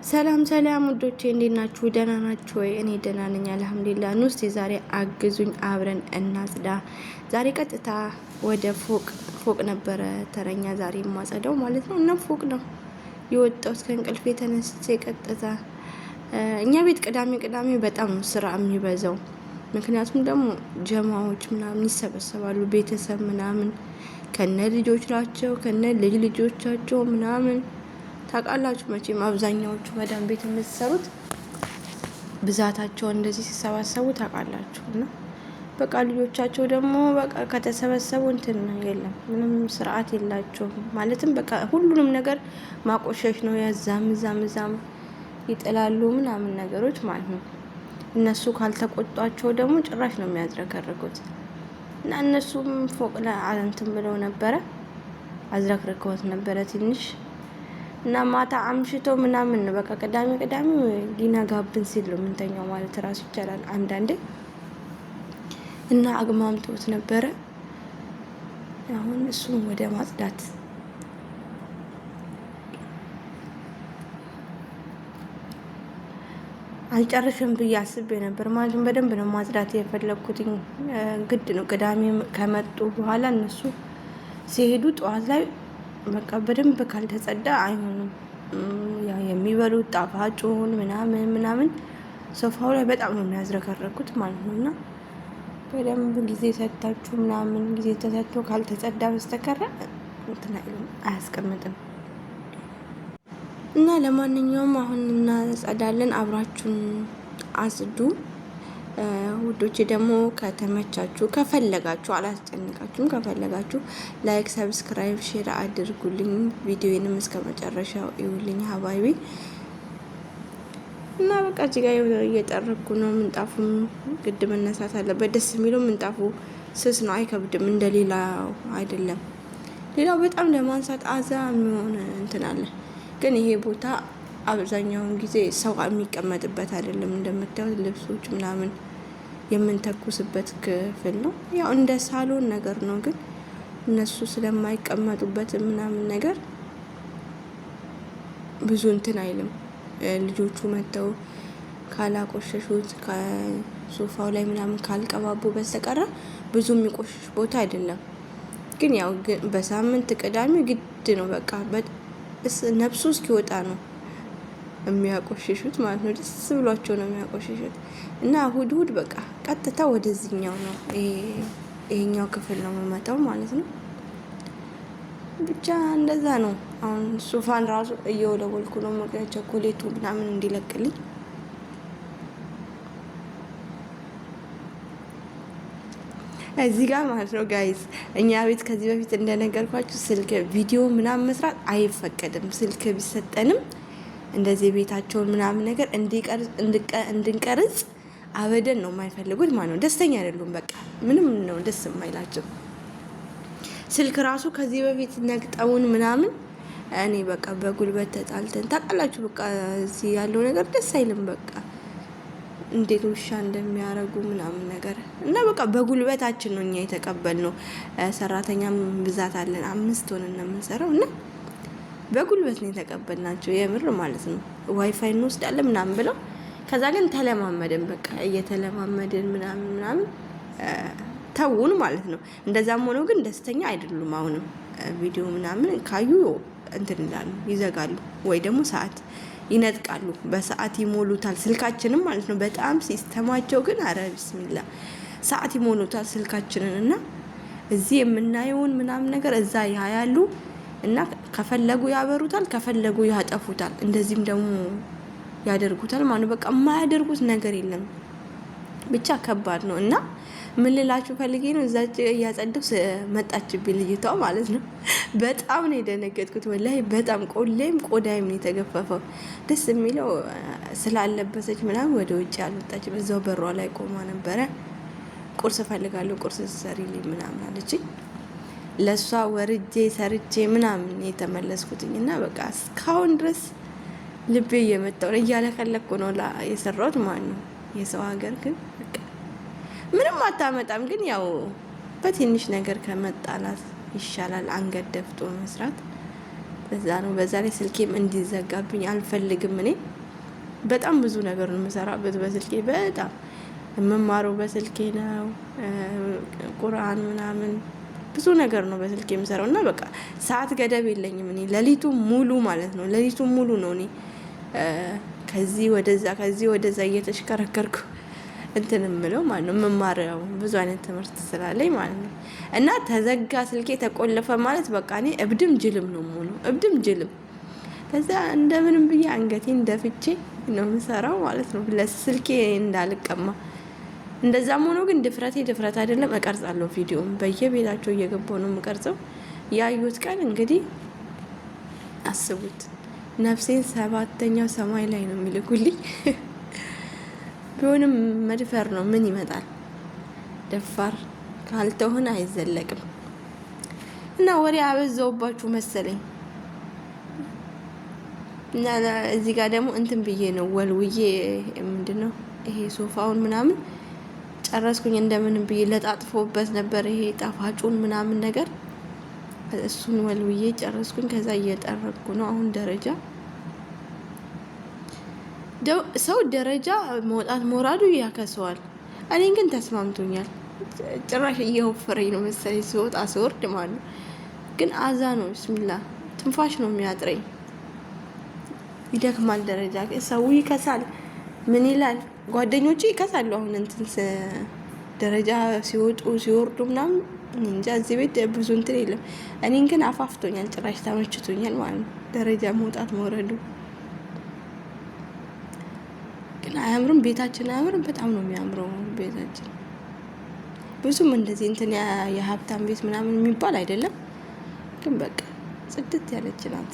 ሰላም ሰላም ውዶቼ እንዴት ናችሁ? ደህና ናችሁ ወይ? እኔ ደህና ነኝ አልሐምዱሊላህ። ኑ እስቲ ዛሬ አግዙኝ፣ አብረን እናጽዳ። ዛሬ ቀጥታ ወደ ፎቅ ፎቅ ነበረ ተረኛ ዛሬ የማጸዳው ማለት ነው። እና ፎቅ ነው የወጣሁት ከእንቅልፌ ተነስቼ ቀጥታ። እኛ ቤት ቅዳሜ ቅዳሜ በጣም ነው ስራ የሚበዛው። ምክንያቱም ደግሞ ጀማዎች ምናምን ይሰበሰባሉ፣ ቤተሰብ ምናምን ከነ ልጆቻቸው ከነ ልጅ ልጆቻቸው ምናምን። ታውቃላችሁ መቼም አብዛኛዎቹ መዳም ቤት የምትሰሩት ብዛታቸው እንደዚህ ሲሰባሰቡ ታውቃላችሁ። እና በቃ ልጆቻቸው ደግሞ በቃ ከተሰበሰቡ እንትን የለም፣ ምንም ስርዓት የላቸውም። ማለትም በቃ ሁሉንም ነገር ማቆሸሽ ነው። ያዛም እዛም እዛም ይጥላሉ ምናምን ነገሮች ማለት ነው። እነሱ ካልተቆጧቸው ደግሞ ጭራሽ ነው የሚያዝረከርኩት። እና እነሱም ፎቅ ላይ እንትን ብለው ነበረ፣ አዝረክርከውት ነበረ ትንሽ። እና ማታ አምሽቶ ምናምን ነው በቃ ቅዳሜ ቅዳሜ ሊነጋብን ሲል ነው የምንተኛው ማለት እራሱ ይቻላል አንዳንዴ። እና አግማምተውት ነበረ። አሁን እሱም ወደ ማጽዳት አልጨርሽም ብዬ አስቤ ነበር። ማለትም በደንብ ነው ማጽዳት የፈለግኩት፣ ግድ ነው። ቅዳሜ ከመጡ በኋላ እነሱ ሲሄዱ ጠዋት ላይ በቃ በደንብ ካልተጸዳ አይሆንም። ያ የሚበሉት ጣፋጩን ምናምን ምናምን ሶፋው ላይ በጣም ነው የሚያዝረከረኩት ማለት ነው። እና በደንብ ጊዜ ሰጥታችሁ ምናምን ጊዜ ተሰጥቶ ካልተጸዳ በስተቀረ እንትን አይልም፣ አያስቀምጥም። እና ለማንኛውም አሁን እናጸዳለን፣ አብራችሁን አጽዱ ውዶቼ። ደግሞ ከተመቻችሁ ከፈለጋችሁ፣ አላስጨንቃችሁም፣ ከፈለጋችሁ like፣ subscribe፣ share አድርጉልኝ። ቪዲዮንም እስከ መጨረሻው ይውልኝ حبايبي። እና በቃ እዚህ ጋር እየጠረኩ ነው። ምንጣፉም ግድ መነሳት አለበት። ደስ የሚለው ምንጣፉ ስስ ነው፣ አይከብድም። እንደ ሌላው አይደለም። ሌላው በጣም ለማንሳት አዛ የሚሆን እንትን አለ። ግን ይሄ ቦታ አብዛኛውን ጊዜ ሰው የሚቀመጥበት አይደለም። እንደምታዩት ልብሶች ምናምን የምንተኩስበት ክፍል ነው። ያው እንደ ሳሎን ነገር ነው፣ ግን እነሱ ስለማይቀመጡበት ምናምን ነገር ብዙ እንትን አይልም። ልጆቹ መጥተው ካላቆሸሹት ከሶፋው ላይ ምናምን ካልቀባቡ በስተቀረ ብዙ የሚቆሸሽ ቦታ አይደለም። ግን ያው በሳምንት ቅዳሜ ግድ ነው፣ በቃ ነፍሱ እስኪወጣ ነው የሚያቆሽሹት ማለት ነው። ደስ ብሏቸው ነው የሚያቆሽሹት። እና እሁድ እሁድ በቃ ቀጥታ ወደዚህኛው ነው፣ ይሄኛው ክፍል ነው የምመጣው ማለት ነው። ብቻ እንደዛ ነው። አሁን ሶፋን ራሱ እየወለወልኩ ነው፣ መቅያ ቸኮሌቱ ምናምን እንዲለቅልኝ። እዚህ ጋር ማለት ነው guys፣ እኛ ቤት ከዚህ በፊት እንደነገርኳችሁ ስልክ ቪዲዮ ምናምን መስራት አይፈቀድም። ስልክ ቢሰጠንም እንደዚህ ቤታቸውን ምናምን ነገር እንድንቀርጽ አበደን ነው የማይፈልጉት ማለት ነው። ደስተኛ አይደሉም። በቃ ምንም ነው ደስ የማይላቸው። ስልክ ራሱ ከዚህ በፊት ነግጠውን ምናምን እኔ በቃ በጉልበት ተጣልተን ታውቃላችሁ። በቃ እዚህ ያለው ነገር ደስ አይልም። በቃ እንዴት ውሻ እንደሚያረጉ ምናምን ነገር እና በቃ በጉልበታችን ነው እኛ የተቀበልነው። ሰራተኛም ብዛት አለን፣ 5 ሆነን ነው የምንሰራው እና በጉልበት ነው የተቀበልናቸው የምር ማለት ነው። ዋይፋይ እንወስዳለን ምናምን ብለው ከዛ ግን ተለማመድን፣ በቃ እየተለማመድን ምናምን ምናምን ተውን ማለት ነው። እንደዛም ሆኖ ግን ደስተኛ አይደሉም። አሁንም ቪዲዮ ምናምን ካዩ እንትን ይላሉ፣ ይዘጋሉ፣ ወይ ደግሞ ሰዓት ይነጥቃሉ፣ በሰዓት ይሞሉታል ስልካችንም ማለት ነው። በጣም system ኣቸው ግን አረ ቢስሚላ፣ ሰዓት ይሞሉታል ስልካችንን እና እዚህ የምናየውን ምናምን ነገር እዛ ያያሉ እና ከፈለጉ ያበሩታል፣ ከፈለጉ ያጠፉታል። እንደዚህም ደግሞ ያደርጉታል ማለት ነው። በቃ የማያደርጉት ነገር የለም። ብቻ ከባድ ነው። እና ምን ልላችሁ ፈልጌ ነው፣ እዛ እያጸደው መጣችብኝ ልጅቷ ማለት ነው። በጣም ነው የደነገጥኩት ወላሂ፣ በጣም ቆሌም ቆዳይም ነው የተገፈፈው። ደስ የሚለው ስላለበሰች ምናምን ወደ ውጭ አልወጣችም፣ እዛው በሯ ላይ ቆማ ነበረ። ቁርስ እፈልጋለሁ፣ ቁርስ ሰሪልኝ ምናምን አለችኝ። ለእሷ ወርጄ ሰርቼ ምናምን የተመለስኩትኝ እና በቃ እስካሁን ድረስ ልቤ እየመጣው ነው፣ እያለከለኩ ነው የሰራሁት ማለት ነው። የሰው ሀገር ግን በቃ ምንም አታመጣም። ግን ያው በትንሽ ነገር ከመጣላት ይሻላል አንገት ደፍቶ መስራት። ለዛ ነው። በዛ ላይ ስልኬም እንዲዘጋብኝ አልፈልግም። እኔ በጣም ብዙ ነገር ነው የምሰራበት በስልኬ። በጣም የምማረው በስልኬ ነው። ቁርአን ምናምን ብዙ ነገር ነው በስልኬ የምሰራው እና በቃ ሰዓት ገደብ የለኝም። እኔ ሌሊቱ ሙሉ ማለት ነው ሌሊቱ ሙሉ ነው እኔ ከዚህ ወደዛ ከዚህ ወደዛ እየተሽከረከርኩ እንትን የምለው ማለት ነው የምማረው ብዙ አይነት ትምህርት ስላለኝ ማለት ነው። እና ተዘጋ ስልኬ ተቆለፈ ማለት በቃ እኔ እብድም ጅልም ነው የምሆነው፣ እብድም ጅልም። ከዛ እንደምንም ብዬ አንገቴን ደፍቼ ነው የምሰራው ማለት ነው ለስልኬ እንዳልቀማ። እንደዛም ሆኖ ግን ድፍረቴ ድፍረት አይደለም፣ እቀርጻለሁ። ቪዲዮም በየቤታቸው እየገባሁ ነው የምቀርጸው። ያዩት ቀን እንግዲህ አስቡት። ነፍሴን ሰባተኛው ሰማይ ላይ ነው የሚልኩልኝ። ቢሆንም መድፈር ነው። ምን ይመጣል? ደፋር ካልተሆነ አይዘለቅም። እና ወሬ አበዛውባችሁ መሰለኝ። እና እዚህ ጋር ደግሞ እንትን ብዬ ነው ወልውዬ፣ ምንድን ነው ይሄ ሶፋውን ምናምን ጨረስኩኝ። እንደምንም ብዬ ለጣጥፎበት ነበር ይሄ ጣፋጩን ምናምን ነገር እሱን ወልውዬ ጨረስኩኝ። ከዛ እየጠረኩ ነው አሁን ደረጃ ሰው ደረጃ መውጣት መውራዱ ያከሰዋል። እኔን ግን ተስማምቶኛል። ጭራሽ እየወፈረኝ ነው መሰለኝ ስወጣ ስወርድ ማለት ነው። ግን አዛ ነው ብስሚላ ትንፋሽ ነው የሚያጥረኝ። ይደክማል። ደረጃ ሰው ይከሳል። ምን ይላል? ጓደኞቹ ይከሳሉ። አሁን እንትን ደረጃ ሲወጡ ሲወርዱ ምናምን እንጃ እዚህ ቤት ብዙ እንትን የለም። እኔን ግን አፋፍቶኛል፣ ጭራሽ ተመችቶኛል ማለት ነው ደረጃ መውጣት መውረዱ። ግን አያምርም? ቤታችን አያምርም? በጣም ነው የሚያምረው ቤታችን። ብዙም እንደዚህ እንትን የሀብታም ቤት ምናምን የሚባል አይደለም፣ ግን በቃ ጽድት ያለች ናት።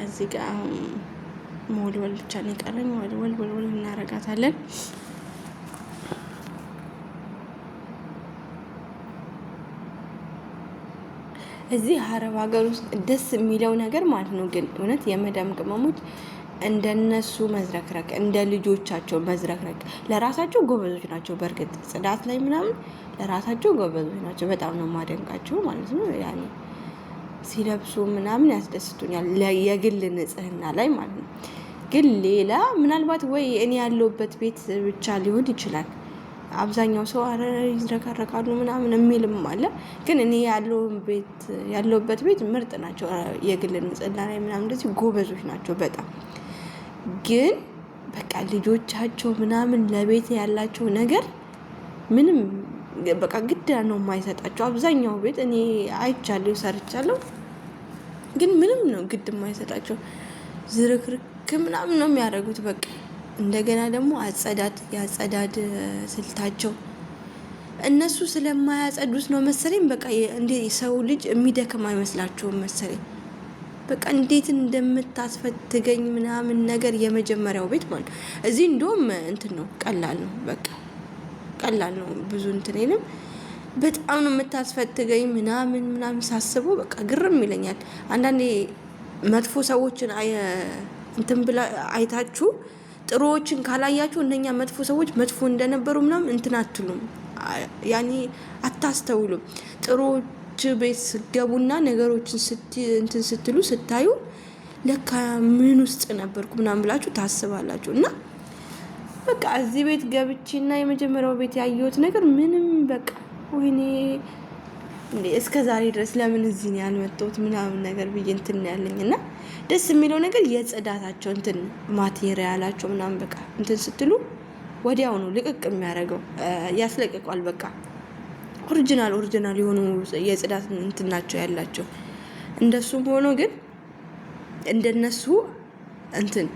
እዚህ ጋር መወልወል ብቻ ነው የቀረኝ። ወልወል ወልወል እናረጋታለን። እዚህ አረብ ሀገር ውስጥ ደስ የሚለው ነገር ማለት ነው ግን እውነት የመዳም ቅመሞች እንደነሱ መዝረክረክ እንደ ልጆቻቸው መዝረክረክ፣ ለራሳቸው ጎበዞች ናቸው። በእርግጥ ጽዳት ላይ ምናምን ለራሳቸው ጎበዞች ናቸው። በጣም ነው ማደንቃቸው ማለት ነው። ያኔ ሲለብሱ ምናምን ያስደስቱኛል፣ የግል ንጽህና ላይ ማለት ነው። ግን ሌላ ምናልባት ወይ እኔ ያለሁበት ቤት ብቻ ሊሆን ይችላል። አብዛኛው ሰው አረ ይዝረከረካሉ ምናምን የሚልም አለ። ግን እኔ ያለሁበት ቤት ምርጥ ናቸው። የግል ንጽህና ላይ ምናምን እንደዚህ ጎበዞች ናቸው በጣም። ግን በቃ ልጆቻቸው ምናምን ለቤት ያላቸው ነገር ምንም በቃ ግድ ነው የማይሰጣቸው። አብዛኛው ቤት እኔ አይቻለሁ፣ ሰርቻለሁ። ግን ምንም ነው ግድ የማይሰጣቸው፣ ዝርክርክ ምናምን ነው የሚያደርጉት። በቃ እንደገና ደግሞ አጸዳድ የአጸዳድ ስልታቸው እነሱ ስለማያጸዱት ነው መሰለኝ። በቃ እንዴ ሰው ልጅ የሚደክም አይመስላቸውም መሰለኝ። በቃ እንዴት እንደምታስፈትገኝ ምናምን ነገር የመጀመሪያው ቤት ማለት ነው። እዚህ እንደውም እንትን ነው ቀላል ነው፣ በቃ ቀላል ነው። ብዙ እንትን የለም። በጣም ነው የምታስፈትገኝ ምናምን ምናምን ሳስበው በቃ ግርም ይለኛል። አንዳንዴ መጥፎ ሰዎችን እንትን ብላ አይታችሁ ጥሩዎችን ካላያችሁ እነኛ መጥፎ ሰዎች መጥፎ እንደነበሩ ምናምን እንትን አትሉም፣ ያኔ አታስተውሉም። ጥሩዎች ቤት ስገቡና ነገሮችን እንትን ስትሉ ስታዩ ለካ ምን ውስጥ ነበርኩ ምናምን ብላችሁ ታስባላችሁ። እና በቃ እዚህ ቤት ገብቼና የመጀመሪያው ቤት ያየሁት ነገር ምንም በቃ ወይኔ እስከ ዛሬ ድረስ ለምን እዚህ ነው ያልመጣሁት ምናምን ነገር ብዬ እንትን ያለኝ። እና ደስ የሚለው ነገር የጽዳታቸው እንትን ማቴሪያላቸው ምናምን በቃ እንትን ስትሉ ወዲያው ነው ልቅቅ የሚያደርገው፣ ያስለቅቋል። በቃ original original የሆኑ የጽዳት እንትን ናቸው ያላቸው። እንደሱም ሆኖ ግን እንደነሱ እንትን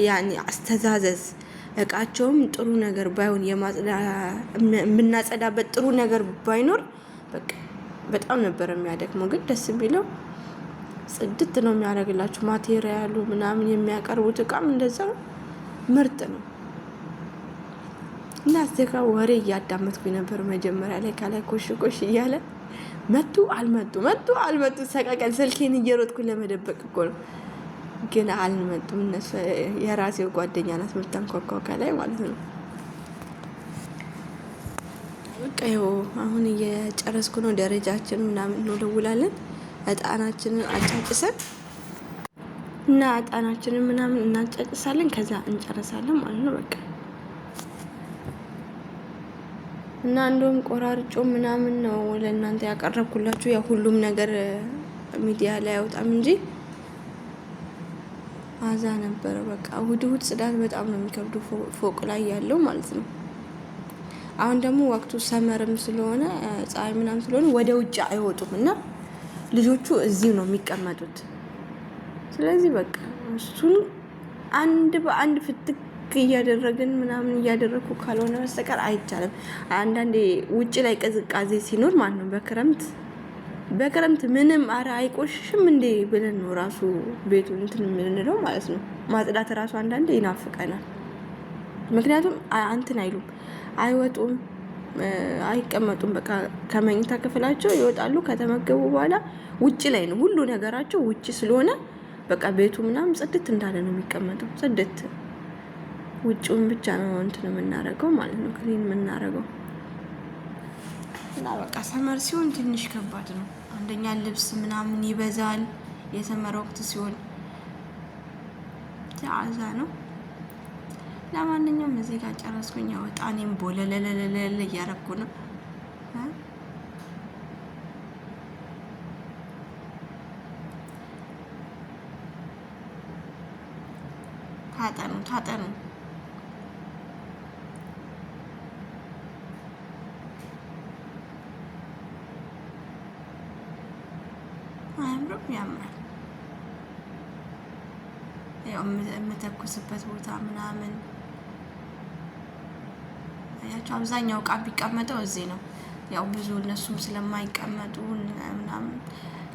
ያኔ አስተዛዘዝ እቃቸውም ጥሩ ነገር ባይሆን የምናጸዳበት ጥሩ ነገር ባይኖር በቃ በጣም ነበር የሚያደክመው። ግን ደስ የሚለው ጽድት ነው የሚያደርግላችሁ። ማቴሪያሉ ምናምን የሚያቀርቡት እቃም እንደዛ ምርጥ ነው። እና እዚህ ጋር ወሬ እያዳመጥኩኝ ነበር መጀመሪያ ላይ ከላይ ኮሽ ኮሽ እያለ መጡ አልመጡ መጡ አልመጡ ሰቀቀን ስልኬን እየሮጥኩ ለመደበቅ እኮ ነው። ግን አልመጡም እነሱ። የራሴው ጓደኛ ናት የምታንኳኳው ከላይ ማለት ነው። በቃ ይኸው አሁን እየጨረስኩ ነው። ደረጃችን ምናምን እንወለውላለን። እጣናችንን አጫጭሰን እና እጣናችንን ምናምን እናጫጭሳለን። ከዛ እንጨርሳለን ማለት ነው በቃ እና እንደውም ቆራርጮ ምናምን ነው ለእናንተ ያቀረብኩላችሁ። ያው ሁሉም ነገር ሚዲያ ላይ አይወጣም እንጂ አዛ ነበረ። በቃ እሁድ እሁድ ጽዳት በጣም ነው የሚከብዱ ፎቅ ላይ ያለው ማለት ነው። አሁን ደግሞ ወቅቱ summer ም ስለሆነ ፀሐይ ምናምን ስለሆነ ወደ ውጭ አይወጡም እና ልጆቹ እዚሁ ነው የሚቀመጡት። ስለዚህ በቃ እሱን አንድ በአንድ ፍትክ እያደረግን ምናምን እያደረግኩ ካልሆነ በስተቀር አይቻልም። አንዳንዴ ውጭ ላይ ቅዝቃዜ ሲኖር ማለት ነው በክረምት በክረምት ምንም አረ አይቆሽሽም እንዴ ብለን ነው ራሱ ቤቱ እንትን የምንለው ማለት ነው። ማጽዳት ራሱ አንዳንዴ ይናፍቀናል። ምክንያቱም እንትን አይሉም፣ አይወጡም፣ አይቀመጡም። በቃ ከመኝታ ክፍላቸው ይወጣሉ። ከተመገቡ በኋላ ውጭ ላይ ነው ሁሉ ነገራቸው ውጭ ስለሆነ በቃ ቤቱ ምናምን ጽድት እንዳለ ነው የሚቀመጠው። ጽድት ውጭውን ብቻ ነው እንትን የምናደርገው ማለት ነው፣ clean የምናደርገው እና በቃ summer ሲሆን ትንሽ ከባድ ነው። አንደኛ ልብስ ምናምን ይበዛል። የ summer ወቅት ሲሆን አዛ ነው። ለማንኛውም እዚህ ጋር ጨረስኩኝ። ያው እጣኔም ቦለለለለለ እያረኩ ነው። ታጠኑ ታጠኑ። አያምርም? ያምራል። ያው የምተኩስበት ቦታ ምናምን ያቸው አብዛኛው እቃ ቢቀመጠው እዚህ ነው። ያው ብዙ እነሱም ስለማይቀመጡ ምናምን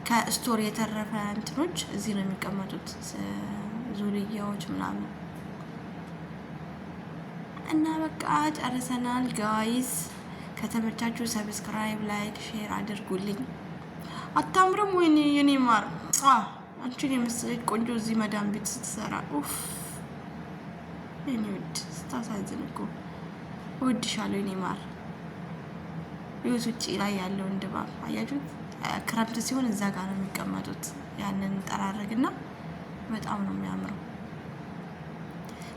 ከ store የተረፈ እንትኖች እዚህ ነው የሚቀመጡት፣ ዙልያዎች ምናምን እና በቃ ጨርሰናል guys። ከተመቻችሁ subscribe፣ like፣ share አድርጉልኝ። አታምርም? ወይኔ የኔ ማር አንቺን የመሰለች ቆንጆ እዚህ መዳም ቤት ስትሰራ ኡፍ፣ የኔ ውድ ስታሳዝን እኮ። እወድሻለሁ የኔ ማር። ይኸው ውጭ ላይ ያለውን ድባብ አያችሁት? ክረምት ሲሆን እዛ ጋር ነው የሚቀመጡት። ያንን ጠራረግና በጣም ነው የሚያምረው።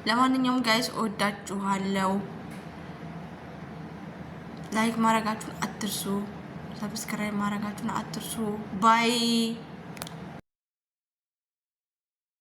ለማንኛውም guys እወዳችኋለሁ። like ማድረጋችሁን አትርሱ። Subscribe ማድረጋችሁን አትርሱ። Bye.